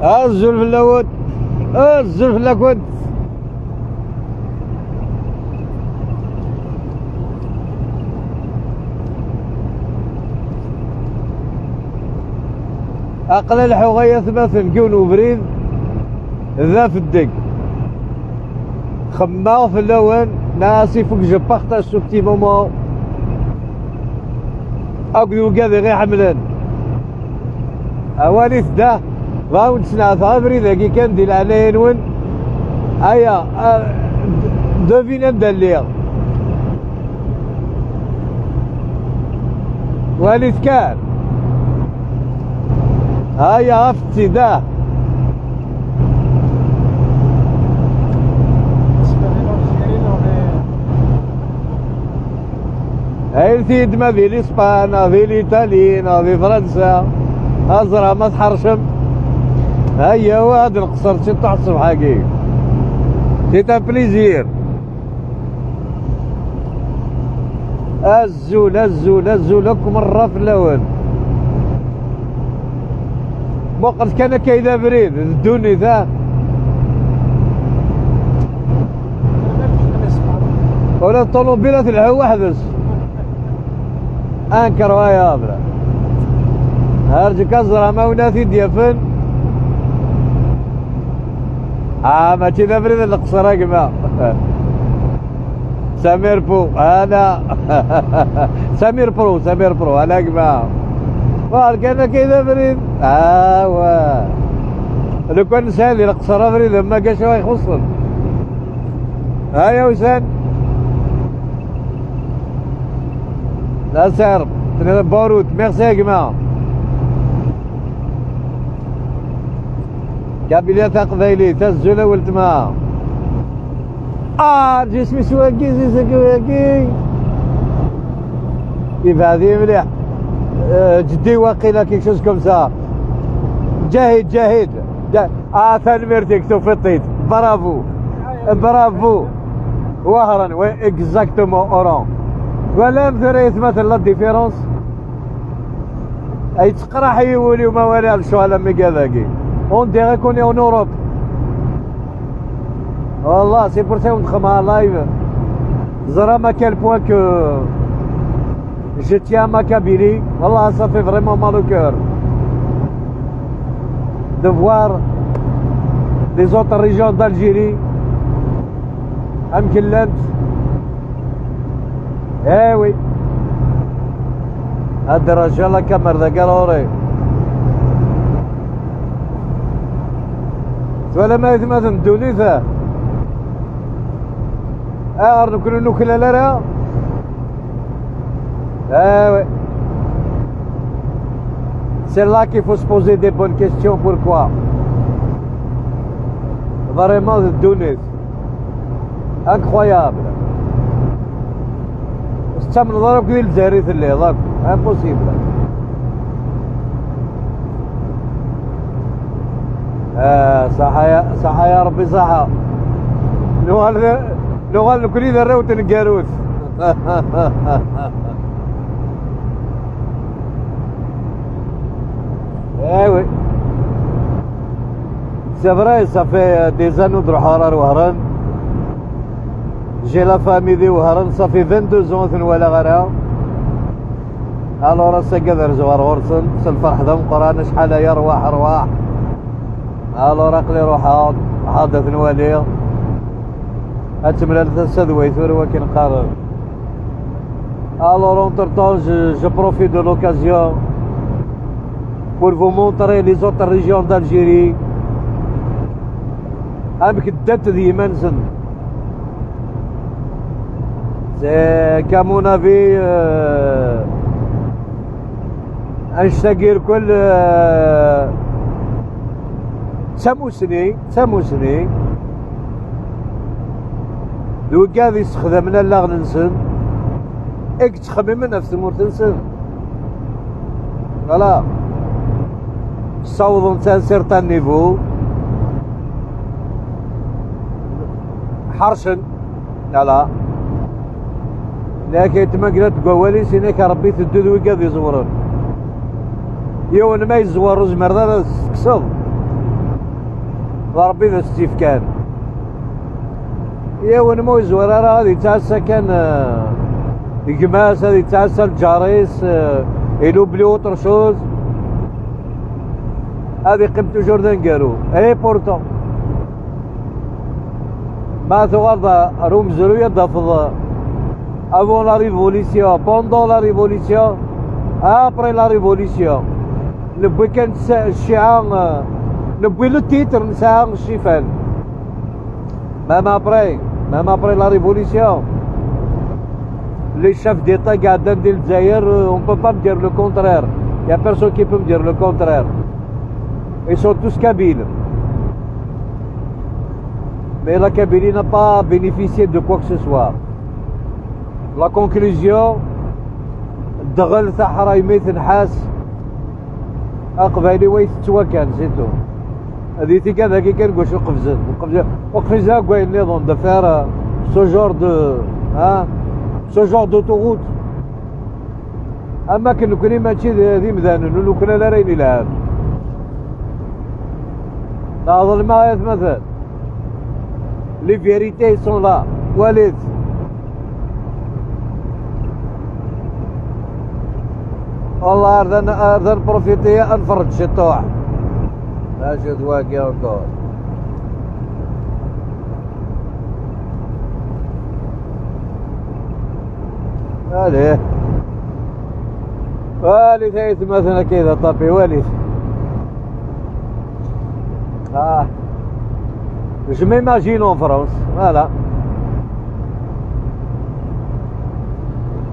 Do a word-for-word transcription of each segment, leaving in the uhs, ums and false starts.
Azul fell-awen. Azul fell-akent. Aql-i leḥḥuɣ ay atmaten deg yiwen ubrid d afeddeg. Xemmeɣ fell-awen, neɣ as ifuk, je partage ce petit moment akked wigad i ɣ-iḥemmlen. Awal-it da, bɣa wen-d-sneɛteɣ abrid-agi kan di leɛnaya-nwen. Aya, ah, devine anda lliɣ. Walit kan. Aya, afet-tt-id, ah. Aylet-iyi-d ma di l'Espagne, neɣ di l'Italie, neɣ di Fransa. Ad ẓreɣ ma tḥercem. Aya, ad nqeṣṣer ciṭuḥ ṣṣbeḥ-agi. C'est un plaisir. Azul, azul, azul akk merra fell-awen. Muqel kan akka i d abrid, d ddunit, ha? Ula d ṭunubil ad telḥu weḥd-s. Incroyable. Arǧu kan ẓreɣ ma win ad t-id-yafen. Ah, mačči d abrid n leqṣer, a gma. Samir Pro, ana. Samir Pro, Samir Pro, ana gma. War kan akka i d abrid. Awa. Lukan nesɛi di leqṣer abrid am wagi, acu ay ixuṣṣen? Aya usan. La sir. Tenniḍ bonne route. Merci a gma. Kabylie taqbaylit, azul a weltma. Ah, jismi s wagi, jismi s wagi. Yebɛed-iyi mliḥ. Euh, jeddi waqila, quelque chose comme ça. Ǧahid, ǧahid. Ǧa-, ah, tanemmirt-ik, tufiḍ-t-id. Bravo. Bravo. Wahran, oui, exactement, Oran. Twalam tura yetmaten la différence? Ay yettqraḥ-iyi wul-iw ma walaɣ lecɣal am wigad-agi. On dirait qu'on est en Europe. Wallah, c'est pour ça qu'on travaille en live. Teẓram à quel point que je tiens ma Kabylie. Wallah, ça fait vraiment mal au cœur de voir les autres régions d'Algérie amek llant. Eh oui. Ad d-rǧu la caméra dagi ɣur-i. Twalam aytmaten n ddunit? Ayɣer nekkni ur nuklal ara? Eh oui. C'est là qu'il faut se poser des bonnes questions. Pourquoi? Vraiment, d ddunit. Incroyable. Tettamneḍ ara akk di Lezzayer i telliḍ akk. Impossible. Ah, ṣaḥa ya, ṣaḥa ya Rebbi, ṣaḥa. Nuɣal d, nuɣal nekni d arraw n tneggarut. Eh oui. C'est vrai, ça fait, euh, des années ur d-ruḥeɣ ara ar Wehran. J'ai la famille di Wehran, ça fait vingt-deux ans ur ten-walaɣ ara. Alors ass-agi ad rzuɣ ar ɣur-sen s lferḥ d ameqqran, acḥal aya rwaḥ, rwaḥ. Alors aql-i ruḥeɣ, ruḥeɣ-d ad ten-waliɣ. Ad temlal tasa d way tura, wakken qqaren. Alors, entre-temps, je, je profite de l'occasion pour vous montrer les autres régions d'Algérie. Amek ddant d yiman-nsen. C'est qu'à mon avis, euh, annect-agi irkel, euh, d tamussni, d tamussni. D wigad yessexdamen allaɣen-nsen, i yettxemmimen ɣef tmurt-nsen. Voilà. Ssawḍen-tt à un certain niveau. Ḥercen. Voilà. Lakin tmagrat deg wawal-is, inak Rebbi teddu d wigad iẓewren. Yiwen ma yeẓwer ur zmireḍ ara ad s-tekkseḍ. D Ṛebbi d as-tt-yefkan. Yiwen ma ur yezwir ara ad yettɛassa kan, eh, gma-s, ad yettɛassa lǧar-is, eh, il oublie autre chose. Ad yeqqim toujours d aneggaru. Et pourtant, ma tuɣaleḍ ar umezruy ad d-tafeḍ, avant la révolution, pendant la révolution, après la révolution. Newwi kan s-, cciɛa, eh, newwi le titre, nesɛa ccifan. Même après, même après la révolution, les chefs d'État qui ont dit le Zaïre, euh, on peut pas me dire le contraire. Il y a personne qui peut me dire le contraire. Ils sont tous kabyles. Mais la Kabylie n'a pas bénéficié de quoi que ce soit. La conclusion, dɣel taḥraymi tenḥas, aqbayli wa yettwakan, c'est tout. Di tigad-agi kan gwacu qefzen. Qefzen, qefzen akk wayen nniḍen de faire, euh, ce genre de, hein, ce genre d'autoroute. Am akken nekni mačči d, d imdanen, ur nuklal ara ayen ilhan. Neɛḍel ma ayt matan. Les vérités sont là. Walit. Wallah, ar d an-, ar d anprofiti ad nferreǧ ciṭuḥ. Acu d wagi encore? Allez. Walit ay atmaten, akka i d aṭapi, walit. Ah. Je m'imagine en France, voilà.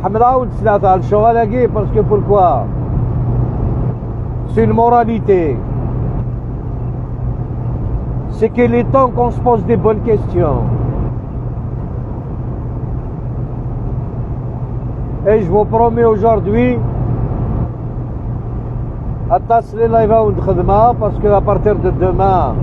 Ḥemmleɣ ad wen-sleɣ ɣef lecɣal-agi, parce que pourquoi? C'est une moralité. C'est qu'il est temps qu'on se pose des bonnes questions. Et je vous promets aujourd'hui, aṭas les live ad wen-d-xedmeɣ, parce que à partir de demain,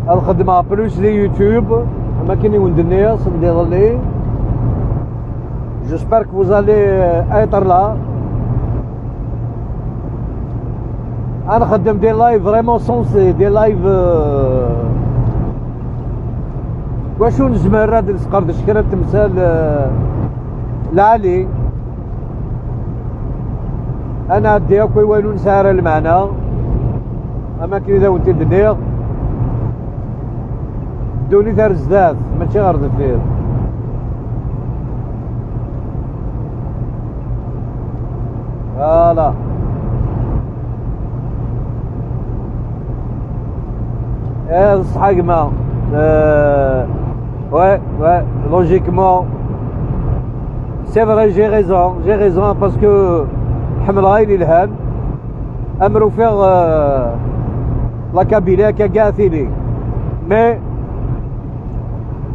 ad xedmeɣ plus di YouTube, am akken i wen-d-nniɣ sendiḍelli. J'espère que vous allez être là. Ad nxeddem des lives vraiment sensés, des lives, euh, wacu nezmer ad nesqerdec kra n temsal, euh, lɛali. Ad nɛeddi akk i wayen ur nesɛi ara lmeɛna, am akken i d awen-t-id-nniɣ. Ddunit ar zdat, mačči ɣer deffir. Voilà. Eh, ṣṣeḥ a gma. Euh, ouais, ouais, logiquement. C'est vrai, j'ai raison, j'ai raison, parce que ḥemmleɣ ayen ilhan. Amer ufiɣ, euh, la Kabylie akka kɛa tili. Mais,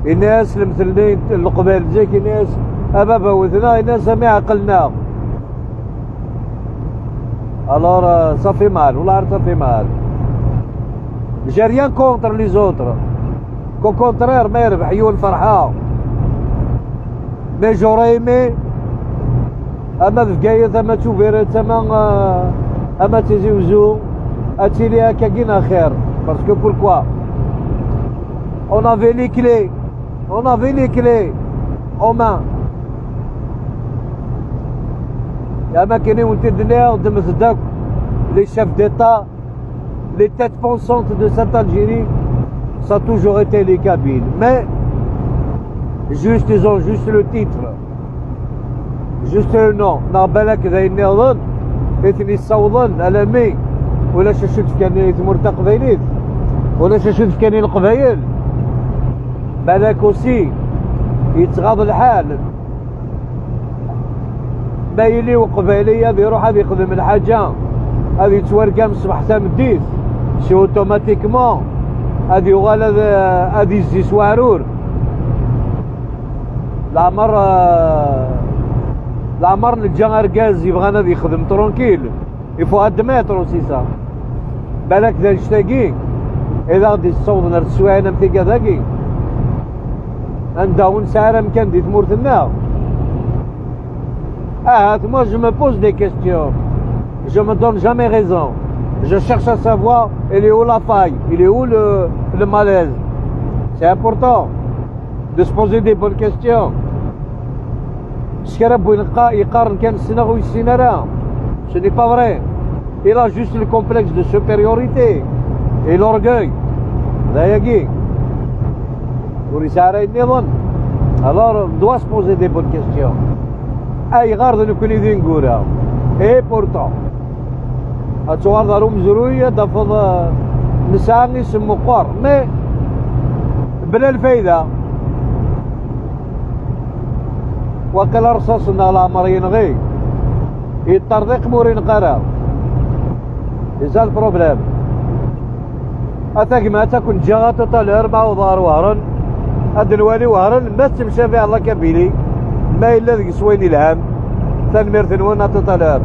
yenna-yas lemtel-nni n Leqbayel zik, yenna-yas, a baba wten-aɣ, yenna-yas, a mmi ɛqlen-aɣ. Alors, euh, ça fait mal, والله ça fait mal. J'ai rien contre les autres. Au contraire, ma yerbeḥ yiwen, ferḥeɣ. Mais j'aurais aimé, ama d Bgayet, ama d Tubiret, ama, euh, ama d Tizi Uzzu, ad tili akkagi neɣ xir. Parce que pourquoi? On avait les clés. On avait les clés en main. Am akken i wen-t-id-nniɣ, ddmet-d akk les chefs d'État, les têtes pensantes de cette Algérie, ça a toujours été les Kabyles. Mais, juste, ils ont juste le titre. Juste le nom. Neɣ balak d ayen nniḍen i ten-yessawḍen alammi ulac acu d-fkan i tmurt taqbaylit, ulac acu d-fkan i Leqbayel. Balak aussi yettɣaḍ lḥal. Ma yili uqbayli ad iruḥ ad ixdem lḥaǧa, ad yettwargam ṣṣbeḥ tameddit, c'est automatiquement ad yuɣal ad, ad izzi s weɛrur. Leɛmer, eh, leɛmer neǧǧa argaz yebɣan ad yexdem tranquille. Il faut admettre aussi ça. Balak d annect-agi i d aɣ-d-yessawḍen ar teswiɛin am tigad-agi, anda ur nesɛi ara amkan di tmurt-nneɣ. Ahat, moi, je me pose des questions. Je me donne jamais raison. Je cherche à savoir, il est où la faille? Il est où le, Le malaise, c'est important de se poser des bonnes questions. S kra n win qa- yeqqaren kan ssneɣ ur yessin ara. Ce n'est pas vrai. Il a juste le complexe de supériorité et l'orgueil. D ayagi. Ur yesɛi ara ayen nniḍen. Alors, on doit se poser des bonnes questions. Ayɣer d nekkni d ineggura? Et pourtant, ad tuɣaleḍ ar umezruy, ad tafeḍ, eh, nesɛa isem meqqer, mais bla lfayda. Waqila rṣaṣ-nneɣ leɛmer yenɣi, yeṭṭerḍiq ma ur ineqq ara. C'est ça le problème. A tagmat, ad ken-ǧǧeɣ à tout à l'heure, ma awḍeɣ ɣer Wehran, ad nwali Wehran ma tettemcabi ɣer la Kabylie, ma yella deg-s wayen yelhan. Tanemmirt-nwen, à tout à l'heure.